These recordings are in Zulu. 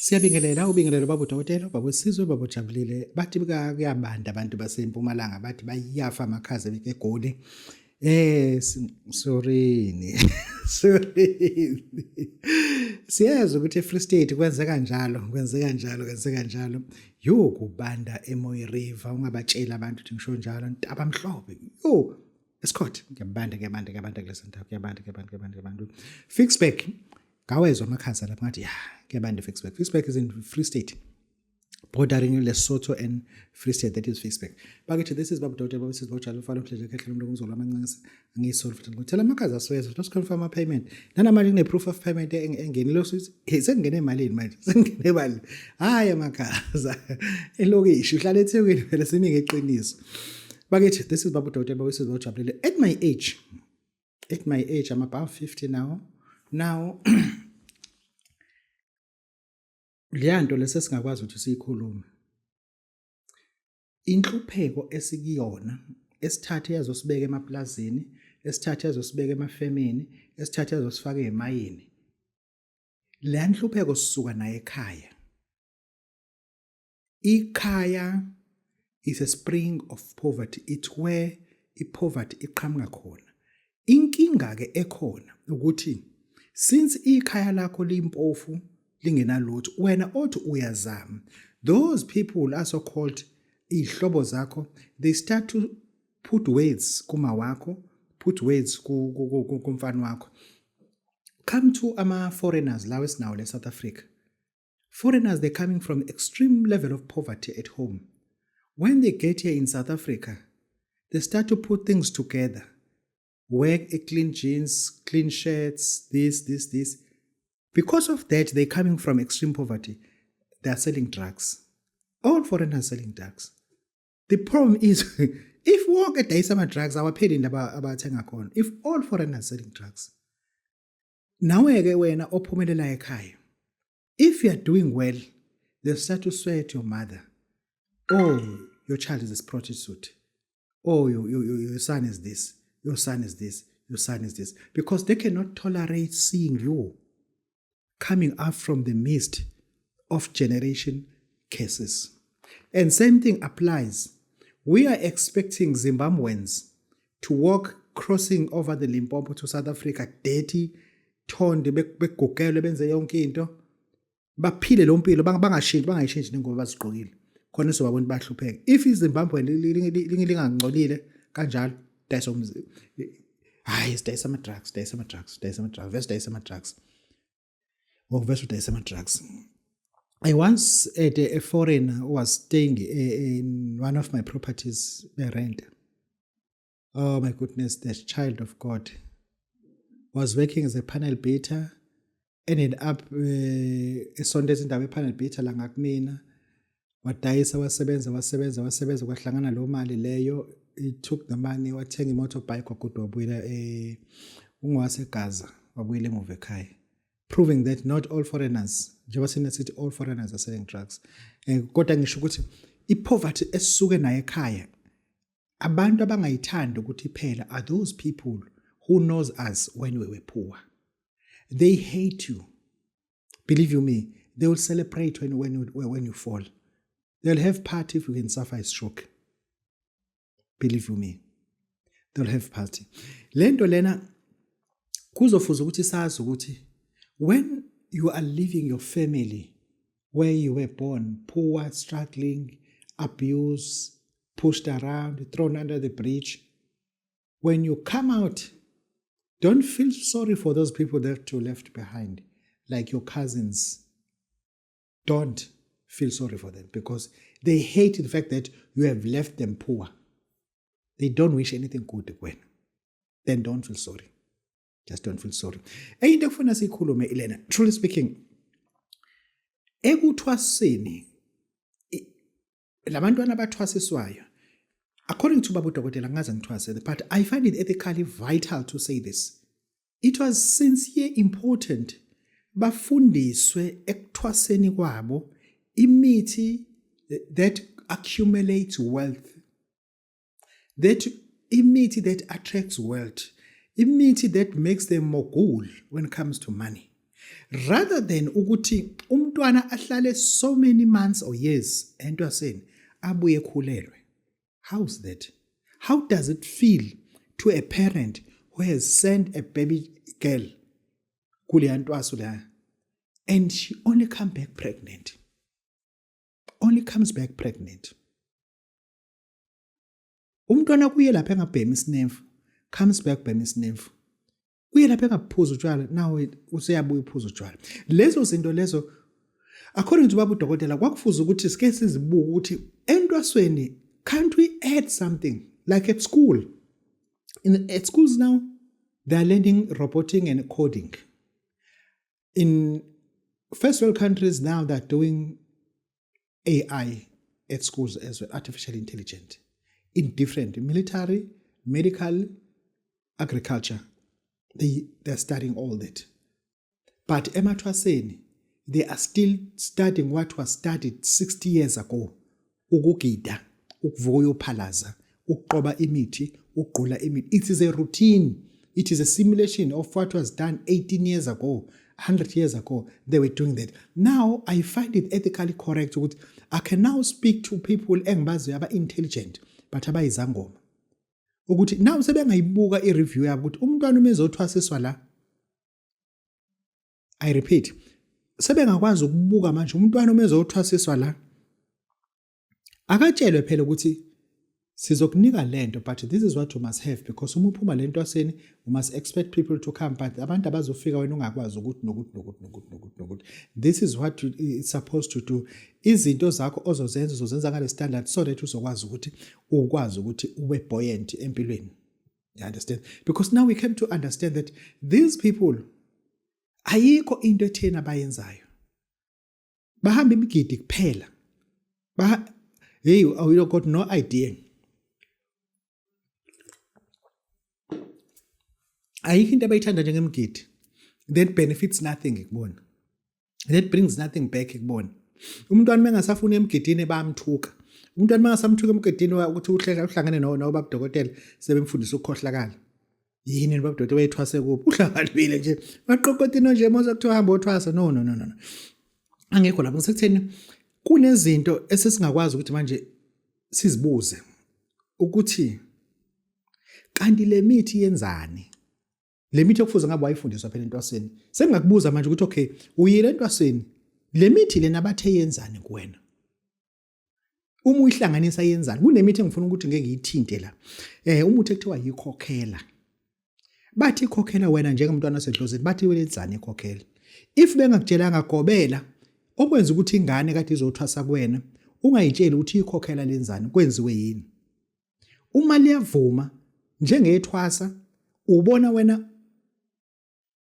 Siyabingelela, ubingelelo baba udokotela, baba uSizwe, baba ujabulile. Bathi kuyabanda abantu basempumalanga, bathi bayafa amakhaza eGoli. Sorry. Sorry. Siyazi ukuthi eFree State kwenzeka njalo, kwenzeka njalo, kwenzeka njalo. Yo, kubanda eMoy River, ungabatsheli abantu ukuthi ngisho njalo, Ntabamhlophe. Yo, Escort, kuyabanda, kuyabanda, kuyabanda kulesa ndawo, kuyabanda, kuyabanda, kuyabanda, kuyabanda. Ficksburg, ngawezwa amakhaza lapha, ngathi ya, kuyabanda Ficksburg. Ficksburg is in Free State, bordering Lesotho and Free State, that is Ficksburg. Bakithi, this is Babu Doctor, Babu Sizwe Bojalo, Mfana Mhleje Khehle Umlomo Umzolo Amancinci, angiyisoli futhi ngithela amakhaza asweza, just confirm ama payment. Nanamanje kune proof of payment engenile sithi, hey, sengingene emalini manje, sengingene emalini. Hayi, amakhaza. Elokishi uhlala eThekwini phela, simi ngeqiniso. Bakithi, this is Babu Doctor, Babu Sizwe Bojabulile. At my age, I'm about 50 now. Now leya nto lesesingakwazi ukuthi siyikhulume, inhlupheko esikuyona, esithathe yazosibeka emaplazini, esithathe yazosibeka emafemini, esithathe yazosifaka emayini, le nhlupheko sisuka naye ekhaya. Ikhaya is a spring of poverty. It's where i-poverty iqhamuka khona. Inkinga ke ekhona ukuthi since ikhaya lakho limpofu, lingenalutho, wena othi uyazama, those people are so called ihlobo zakho, they start to put words kuma wakho, put words kumfana wakho. Come to ama foreigners lawo esinawo le South Africa. Foreigners, they're coming from extreme level of poverty at home. When they get here in South Africa, they start to put things together, wear a clean jeans, clean shirts, this, this, this. Because of that, they're coming from extreme poverty, they are selling drugs. All foreigners selling drugs. The problem is, if wonke edayisa ama-drugs, awapheli indaba abathenga khona. If all foreigners selling drugs, nawe-ke wena ophumelela ekhaya, if you are doing well, they start to swear to your mother, "Oh, your child is a prostitute. Oh, your son is this, your son is this, your son is this," because they cannot tolerate seeing you coming up from the midst of generation curses. And same thing applies. We are expecting Zimbabweans to walk crossing over the Limpopo to South Africa dirty, tonde, begugelwe, benze yonke into, baphile lo mpilo, bangashintshi, bangayishintshi nengoba bazigqokile khona, sobabona bahlupheka. If iZimbabwe lingangcolile kanjalo, dayisa umzi, hayi, sidayisa ama-drugs, dayisa ama-drugs, dayisa ama-drugs, vese dayisa ama-drugs, ngokuvese udayisa ama-drugs. I once had a foreigner who was staying in one of my properties, rent. Oh my goodness, the child of God was working as a panel beater, ended up esondeza indawo ye-panel beater la ngakumina, wadayisa, wasebenza, wasebenza, wasebenza, kwahlangana lo mali leyo. He took the money, wathenga imotorbike, wagoduka, wabuyela ungowaseGaza, wabuyela emuva ekhaya, proving that not all foreigners, njengoba sina sithi all foreigners are selling drugs, kodwa ngisho ukuthi i-poverty esisuke nayo ekhaya, abantu abangayithandi ukuthi iphela are those people who knows us when we were poor. They hate you. Believe you me, they will celebrate when you fall. They'll have party if you can suffer a stroke. Believe you me, they'll have party. Lento lena kuzofuza ukuthi sazi ukuthi when you are leaving your family where you were born poor, struggling, abuse, pushed around, thrown under the bridge, when you come out, don't feel sorry for those people that you left behind, like your cousins. Don't feel sorry for them, because they hate the fact that you have left them poor. They don't wish anything good kuwena. Then don't feel sorry, just don't feel sorry. Enye into ekufuna siyikhulume ilena: truly speaking, ekuthwaseni, labantwana abathwasiswayo, according to baba udokotela, ngaze ngithwase, but I find it ethically vital to say this, it was sincere important bafundiswe ekuthwaseni kwabo imithi that accumulates wealth, that imithi that attracts wealth, imithi that makes them mogul when it comes to money. Rather than ukuthi umntwana ahlale so many months or years entwaseni abuye ekhulelwe. How's that? How does it feel to a parent who has sent a baby girl kuleya ntwaso leya and she only come back pregnant? Only comes back pregnant. Umntwana kuye lapha engabhemi isinemfu, comes back bhemi isinemfu. Uye lapha engaphuza utshwala, now useyabuya uphuza utshwala. Lezo zinto lezo according to baba udokotela kwakufuza ukuthi sike sizibuke ukuthi entwasweni can't we add something like at school in at schools now they are learning roboting and coding in first world countries now they're doing AI at schools as well, artificial intelligence in different military, medical, agriculture. They're studying all that. But emathwaseni, they are still studying what was studied 60 years ago. Ukugida, ukuvuka uyophalaza, ukuqoba imithi, ukugqula imithi. It is a routine. It is a simulation of what was done 18 years ago, 100 years ago. They were doing that. Now, I find it ethically correct ukuthi I can now speak to people engibaziyo aba-intelligent, but abayizangoma. Ukuthi now sebengayibuka i-review yabo ukuthi umntwana uma ezothwasiswa la, I repeat, sebengakwazi ukubuka manje umntwana uma ezothwasiswa la, akatshelwe phela ukuthi sizokunika lento, but this is what you must have, because uma uphuma lento aseni you must expect people to come, but abantu abazofika wena ungakwazi ukuthi nokuthi nokuthi nokuthi nokuthi nokuthi this is what you it's supposed to do. Izinto zakho ozozenza uzozenza ngale standard so that uzokwazi ukuthi ukwazi ukuthi ube buoyant empilweni. You understand? Because now we came to understand that these people ayikho into etheni abayenzayo, bahamba imigidi kuphela. Ba hey, you got no idea. Ayikho into abayithanda njengemigidi that benefits nothing kubona, that brings nothing back kubona. Umntwana mengasafuni emgidini bayamthuka. Umntwana mengasamthuka emgidini ukuthi uhleka uhlangene no nobaba dokotela sebemfundisa ukukhohlakala. Yini baba dokotela wayethwase kuphi? Uhlakaniphile nje. Baqoqotino nje mose kuthiwa hamba othwasa. No no no no. Angekho lapho ngisekutheni kunezinto esesingakwazi ukuthi manje sizibuze ukuthi kanti le mithi yenzani? Le mithi okufuze ngabe wayifundiswa phela entwaseni. Sengingakubuza manje ukuthi okay, uyile entwaseni. Le mithi lena bathe yenzani kuwena? Uma uyihlanganisa yenzani? Kunemithi engifuna ukuthi ngeke ngiyithinte la. Umuthi ekuthiwa yikhokhela. Bathi ikhokhela wena njengomntwana osedlozini, bathi wenzani ikhokhela? If bengakutshelanga gobela, okwenza ukuthi ingane kade izothwasa kuwena ungayitsheli ukuthi ikhokhela lenzani, kwenziwe yini? Uma liyavuma njengethwasa ubona wena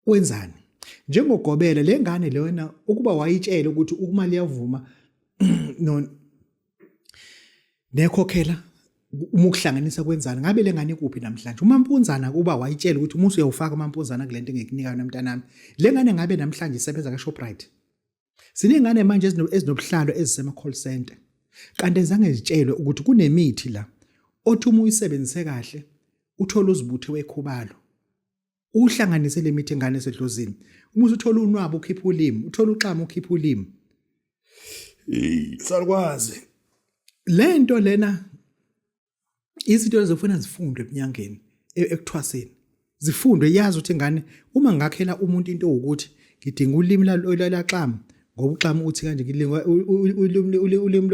wenzani? Njengogobela le ngane lena ukuba wayitshela ukuthi uma liyavuma no nekhokhela uma ukuhlanganisa kwenzani, ngabe le ngane ikuphi namhlanje? Umampunzana kuba wayitshela ukuthi uma usuyawufaka umampunzana kule nto engikunika yona mntanami, le ngane ngabe namhlanje isebenza ka-Shoprite. Sinengane manje ezinobuhlalo ezisema-call center, kanti zange zitshelwe ukuthi kunemithi la othi uma uyisebenzise kahle uthole uzibuthe wekhubalo. Uhlanganise le mithi engane esedlozini. Uma usuthola unwabo ukhipha ulimi, uthola uxama ukhipha ulimi. Salukwazi. Le nto lena izinto ezifuna zifundwe eminyangeni ekuthwaseni. Zifundwe yazi ukuthi ingane uma ngakhela umuntu into ukuthi ngidinga ulimi lalaxama ngoba uxama uthi kanje, ngidinga ulimi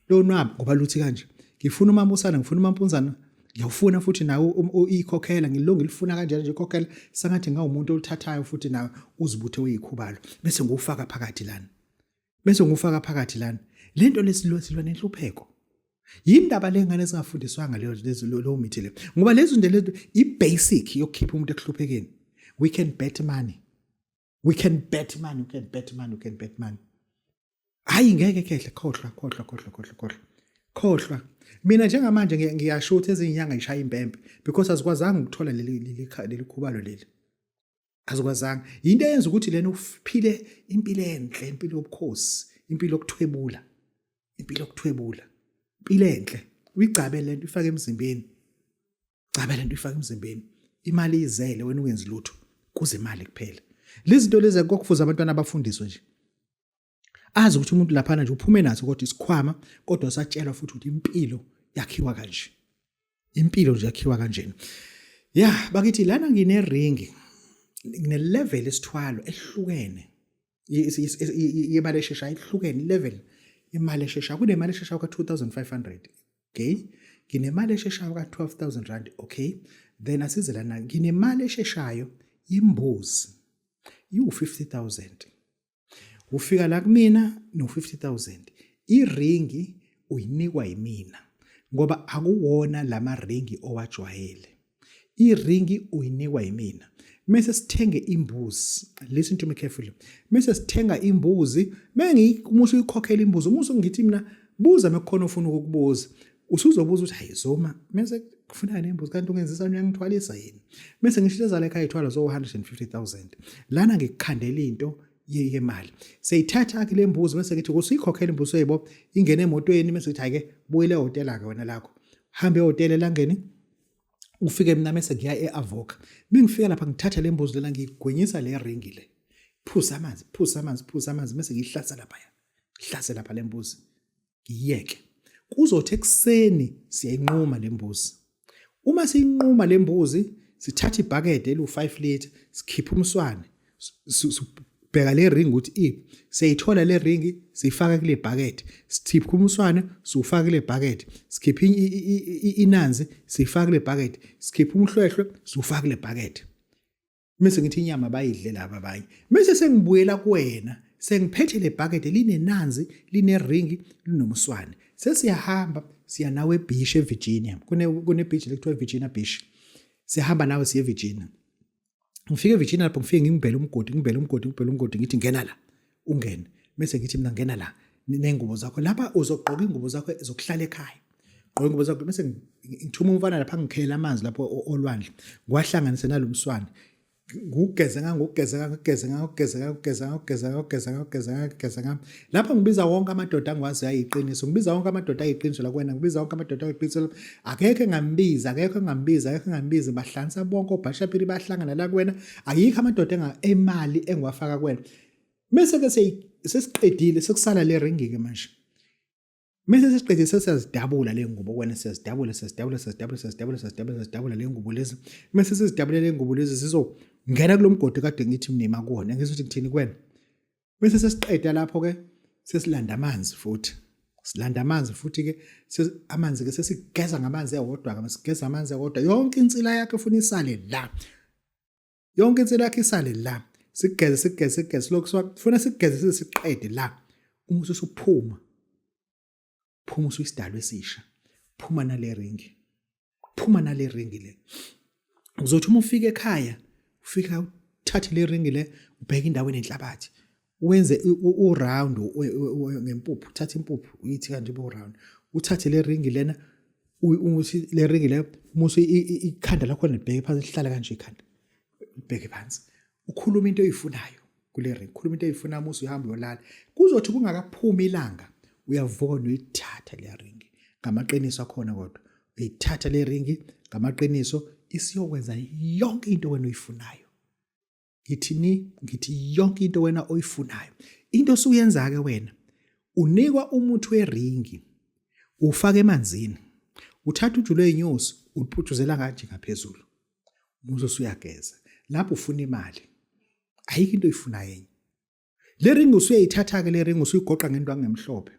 lonwabo ngoba luthi kanje. Ngifuna umambusana, ngifuna umampunzana, ngiyawufuna futhi nawe ikhokhela ngilonge lifuna kanjalo nje ikhokhela sangathi ngawumuntu oluthathayo futhi nawe uzibuthe uyikhubalo bese ngiwufaka phakathi lana. Bese ngiwufaka phakathi lana. Lento lesilwa silwa nenhlupheko. Yindaba lengane ezingafundiswanga leyo lezo lowo mithi le. Ngoba lezo nto lezo i-basic yokukhipha umuntu ekuhluphekeni. We can bet money. We can bet money, we can bet money, we can bet money. Hayi ngeke kehle, khohlwa, khohlwa, khohlwa, khohlwa, khohlwa. Khohlwa. Mina njengamanje ngiyasho ukuthi ezinye inyanga ishaya impempe because azikwazanga ukuthola leli leli khubalo leli. Azikwazanga. Yinto eyenza ukuthi lena uphile impilo enhle, impilo yobukhosi, impilo yokuthwebula. Impilo yokuthwebula. Impilo enhle. Uyigcabe lento ifake emzimbeni. Gcabe lento ifake emzimbeni. Imali izele wena ungenzi lutho. Kuze imali kuphela. Lezi zinto lezi kokufuza abantwana abafundiswe nje. Azi ukuthi umuntu laphana nje uphume naso kodwa isikhwama kodwa satshelwa futhi ukuthi impilo yakhiwa kanje. Impilo nje yakhiwa kanjena. Ya bakithi lana ngine ring ngine level esithwalo ehlukene. Yemali esheshayo ihlukene level imali esheshayo kunemali esheshayo ka-2500 okay nginemali esheshayo ka-12000 rand okay then asize lana nginemali esheshayo imbuzi iwu-50000 ufika la kumina no-50000 iringi uyinikwa yimina ngoba akuwona lama ringi owajwayele Iringi uyinikwa yimina. Mese sithenge imbuzi. Listen to me carefully. Mese sithenga imbuzi, mengi uma usuyikhokhela imbuzi, uma usungithi mina buza mekukhona ofuna ukukubuza. Usuzobuza ukuthi hayi Zuma, mese kufuneka nembuzi kanti ungenzisa uyangithwalisa yini? Mese ngisho ezala ekhaya ithwala zo 150,000. Lana ngikukhandela into yemali. Seyithatha ke lembuzi bese ngithi usuyikhokhela imbuzi yebo ingene emotweni bese ngithi hayi ke buyele ehhotela ke wena lakho. Hambe ehhotela elangeni ufike mina mese ngiya e-avoca mengifika lapha ngithatha le mbuzi lena ngiyigwinyisa le ringi le phuza amanzi phuza amanzi phuza amanzi mese ngiyihlasa lapha ya hlase lapha le mbuzi ngiyiyeke kuzothi ekuseni siyayinquma le mbuzi uma siyinquma le mbuzi sithatha ibhakede eliwu-5 litre sikhipha umswane bheka le ring ukuthi i siyayithola le ring siyifaka kule bucket sikhipha umswane siwufaka kule bucket sikhipha inanzi siyifaka kule bucket sikhipha umhlwehlwe siwufaka kule bucket mase ngithi inyama bayidle laba abanye mase sengibuyela kuwena sengiphethe le bucket linenanzi line ring linomswane sesiyahamba siya nawe ebeach eVirginia kune kune beach lekuthiwa Virginia Beach siyahamba nawe siye eVirginia ngifike eVirginia lapho ngifike ngimbhele umgodi ngimbhele umgodi ngimbhele umgodi ngithi ngena la ungene bese ngithi mina ngena la nengubo zakho lapha uzogqoka ingubo zakho zokuhlala ekhaya gqoka ingubo zakho bese ngithuma umfana lapha ngikhelela amanzi lapho olwandle ngiwahlanganise nalomswane ngugeze ngangugeze ngangugeze ngangugeze ngangugeze ngangugeze ngangugeze ngangugeze ngangugeze ngam lapho ngibiza wonke amadoda angiwaziyo ayiqiniso ngibiza wonke amadoda ayiqiniso la kuwena ngibiza wonke amadoda ayiqiniso akekho engambiza akekho engambiza akekho engambiza bahlanisa bonke obhashapiri bahlangana la kuwena ayikho amadoda enga emali engiwafaka kuwena bese ke sesiqedile sekusala le ringi ke manje mese sesiqedile sesiyazidabula le ngubo kuwena siyazidabula siyazidabula siyazidabula siyazidabula siyazidabula siyazidabula le ngubo lezi mese sizidabule le ngubo lezi zizongena kulo mgodi kade ngithi mnima kuwona ngizothi ngithini kuwena Bese sesiqeda lapho ke sesilanda amanzi futhi. Silanda amanzi futhi ke amanzi ke sesigeza ngamanzi ewodwa ke sigeza amanzi ewodwa yonke insila yakhe ufuna isale la. Yonke insila yakhe isale la. Sigeze sigeze sigeze lokhu sifuna sigeze size siqede la. Uma usuphuma phuma usuyisidalwa esisha. Phuma nale ringi. Phuma nale ringi le. Uzothi uma ufika ekhaya ufika uthathe le ringi le ubheke indawo enenhlabathi wenze u-round ngempuphu uthathe impuphu uyithi kanje ibe u-round uthathe le ringi lena uthi le ringi le musu ikhanda lakho libheke phansi lihlala kanje ikhanda libheke phansi ukhuluma into oyifunayo kule ring khuluma into oyifunayo musu uhamba uyolala kuzothi kungakaphumi ilanga uyavuka noyithatha le ring ngamaqiniso akhona kodwa uyithatha le ringi ngamaqiniso isiyokwenza yonke into wena oyifunayo ngithi ni ngithi yonke into wena oyifunayo into osuyenza ke wena unikwa umuthi weringi ufake emanzini uthatha uju lwezinyosi uliphuthuzela kanje ngaphezulu umuzi usuyageza lapho ufuna imali ayikho into oyifunayo enye le ring usuyayithatha ke le ring usuyigoqa ngendwangu emhlophe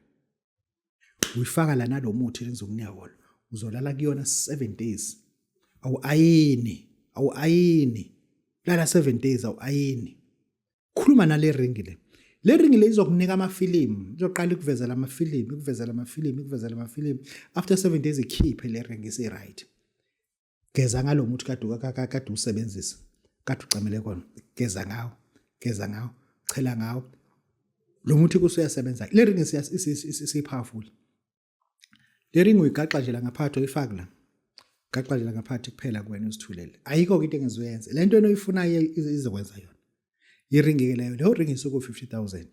uyifaka la nalomuthi engizokunika wona uzolala kuyona 7 days awu ayini awu ayini lala 7 days awu ayini khuluma nale ring le le ring le izokunika amafilimu izoqala ikuvezela amafilimu ikuvezela amafilimu ikuvezela amafilimu after 7 days ikhiphe le ring isi right geza ngalo muthi kade kade usebenzisa kade ucamele kona geza ngawo geza ngawo chela ngawo lo muthi kusuyasebenza le ring isi powerful le ring uyigaxa nje la ngaphakathi uyifaka la gaxa nje la ngaphakathi kuphela kuwena uzithulele ayikho into engezoyenza le nto enoyifunayo izokwenza yona iringi ke leyo leyo ring isuku 50000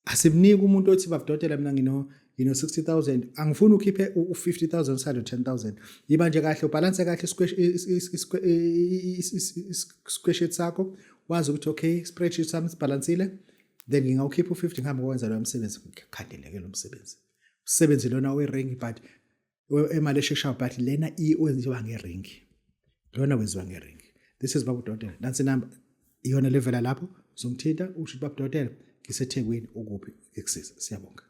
asimniki umuntu othi babudokotela mina ngino Ngino 60,000, angifuni ukhiphe u-50,000, usale 10,000. Yiba nje kahle, ubhalanse kahle square sakho, wazi ukuthi okay, spreadsheet sami sibhalansile, then ngingawukhipha u-50, ngihambe ngokwenza loyo msebenzi. Ngikhandeleke lo msebenzi, usebenzi lona weringi, but emali esheshayo, but lena wenziwa ngeringi, lona wenziwa ngeringi. This is Baba Udokotela. Nansi number, iyona levela lapho, uzongithinta, usho ukuthi, "Baba Udokotela, ngiseThekwini, ukuphi?" Ngikusiza. Siyabonga.